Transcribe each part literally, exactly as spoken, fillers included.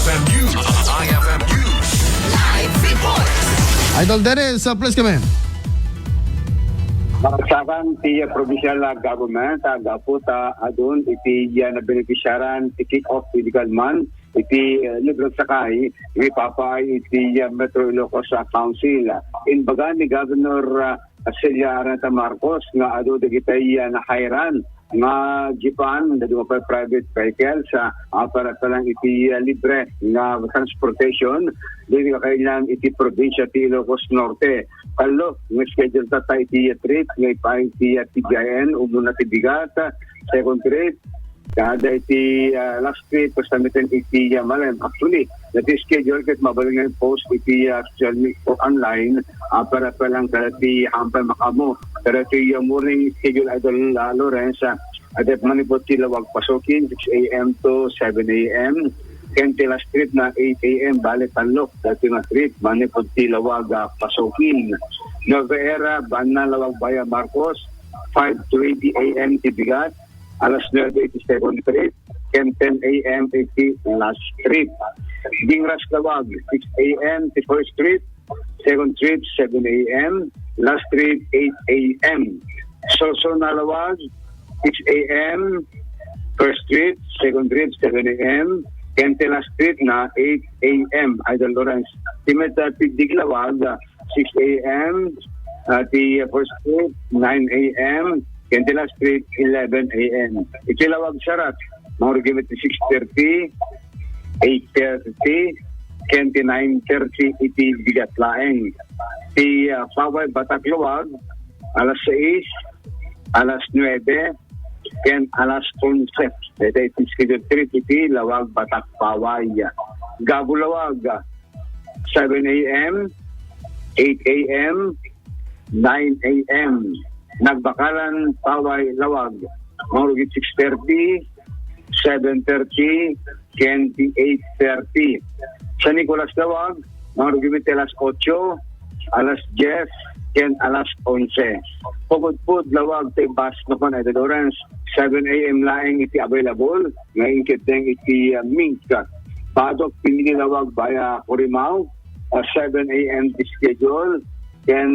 F M News. I F M News. Live report. Idol Dennis, uh, please come in. Maragsakan ti provincial, uh, government, uh, gapu ta adun iti, uh, nabeneficiaran ti kick-off ti legal month iti, uh, libreng sakay, ipapaay iti, uh, Metro Ilocos, uh, Council. Imbaga ni Governor, uh, Celia Araneta Marcos nga adu dagiti, uh, nahayran nga jeepan, dagiti private vehicles, ah, ah, para lang iti, ah, libre nga transportation, dagiti kakailan iti probinsya ti Ilocos Norte. Tallo nga schedule tatta iti, ah, trip nga ipaay iti, ah, P G I N, umuna ti bigat, ah, second trip, kada iti, ah, last trip, basta miten iti, ah, Malem. Actually, dati schedule ket mabalin nga post iti, ah, social media o online, ah, para pa lang kada ti hampay makamo. Kada ti, ah, morning schedule, Idol, ah, Lawrence, ah, adat manipud ti Laoag Pasukin, six a m to seven a m. Ken ti last trip na eight a m, bale tallo. Dati nga trip, manipud ti Laoag, ah, Pasukin. Nueva Ecija, Banna, Laoag Baya Marcos, five twenty a m ti bigat, alas nuebe iti second trip, ken ten a m iti last trip. Ginras Laoag, six a m ti first trip, second trip, seven a m, last trip, eight a m. Solsona Laoag, six a m, first trip, second trip, seven a m, ken ti last trip na eight a m. Idol Lawrence, ti met, ah, Piddig Laoag, six a m, ah, ti first trip, nine a m, ken ti last trip, eleven a m. Iti Laoag Sarat, mangrugi met ti six thirty, eight thirty, ken ti nine thirty iti bigat laeng. Ti, ah, Paway Batak Laoag, alas sais, alas nuebe, ken alas onse. Dayta iti schedule trip iti Laoag Batak Paway. Gabu Laoag, seven a m, eight a m, nine a m. Nagbakalan Paway Laoag, mangrugi six thirty, seven thirty, ken ti eight thirty. San Nicolas Laoag, mangrugi met ti alas otso, alas dies, ken alas onse. Pagudpud Laoag ti bus no kan Idol Lawrence, seven a m laeng iti available nga inkiteng iti, ah, Mink. Batok, Pinili Laoag via Corimao, ah, seven a m ti schedule. Ken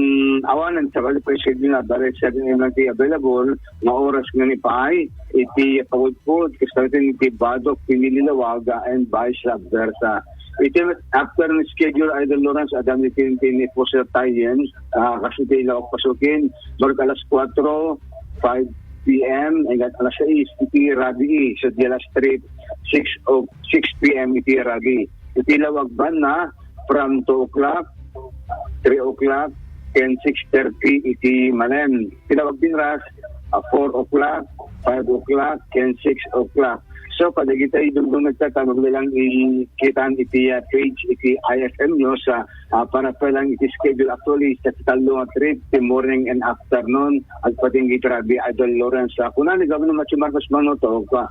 awanen, sakali pa schedule na, bale seven a m lang ti available nga oras nga ipaay iti pagudpud, kasta iti Batok, Pinili Laoag, and vice versa. Iti after ni schedule, Idol Lawrence, adda met iti ni Pusir Tayen, ah, kas iti Laoag Pasukin, mangrugi alas kuatro, five p m, hanggang alas sais iti rabii. So, di alas tres, six o six p m iti rabii. Iti Laoag Banna, from two o'clock, three o'clock, ken six thirty iti manen. Iti Laoag Binras, ah, four o'clock, five o'clock, ken six o'clock. So, kadagiti dumdumngeg tatta, mabilang ikitaan iti, ah, page iti I F M News, ah, ah, para pa lang iti schedule. Actually, sa tallo nga trip, ti morning and afternoon, agpatinggi iti rabii, Idol Lawrence. Ah, kuna ni Governor Matthew Marcos Manotog, ah,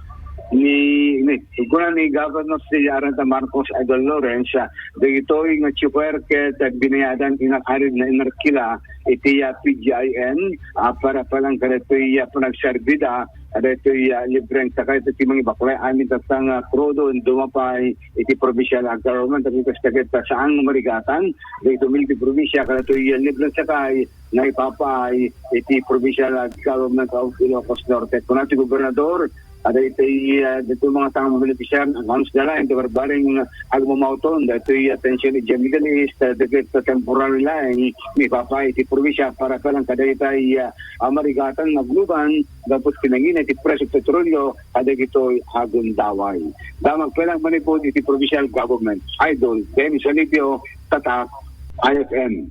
ni, ni, kuna ni Governor Celia Araneta Marcos, Idol Lawrence, ah, dagitoy nga chauffeur ket, ah, binayadan inakarid na inarkila iti, ah, P G I N, ah, para pa lang kadagitoy, ah, panagserbida, kadagitoy, ah, libreng sakay iti mangibaklay amin tatta nga krudo, dumapay iti provincial, ah, government, tapos kas dagiti saan nga marigatan, dagiti umili ti probinsya, kadagitoy, ah, libreng sakay, nga ipapaay iti provincial, ah, government of Ilocos Norte. Kuna ti gobernador, ada iti, ah, dito mga tangong beneficiar, ang halos dala, iti barbaring agmamauton, dito, ah, tension iti Middle East, ah, dagiti temporary line, ipapaay iti probinsya para pa lang kadagiti, ah, ah, marigatan, nagluban, gapus kinangina iti presyo petrolyo, kadagitoy agundaway. Damag pa lang manipud iti provincial government. Idol, Dennis Alipio, Tatak, I F M.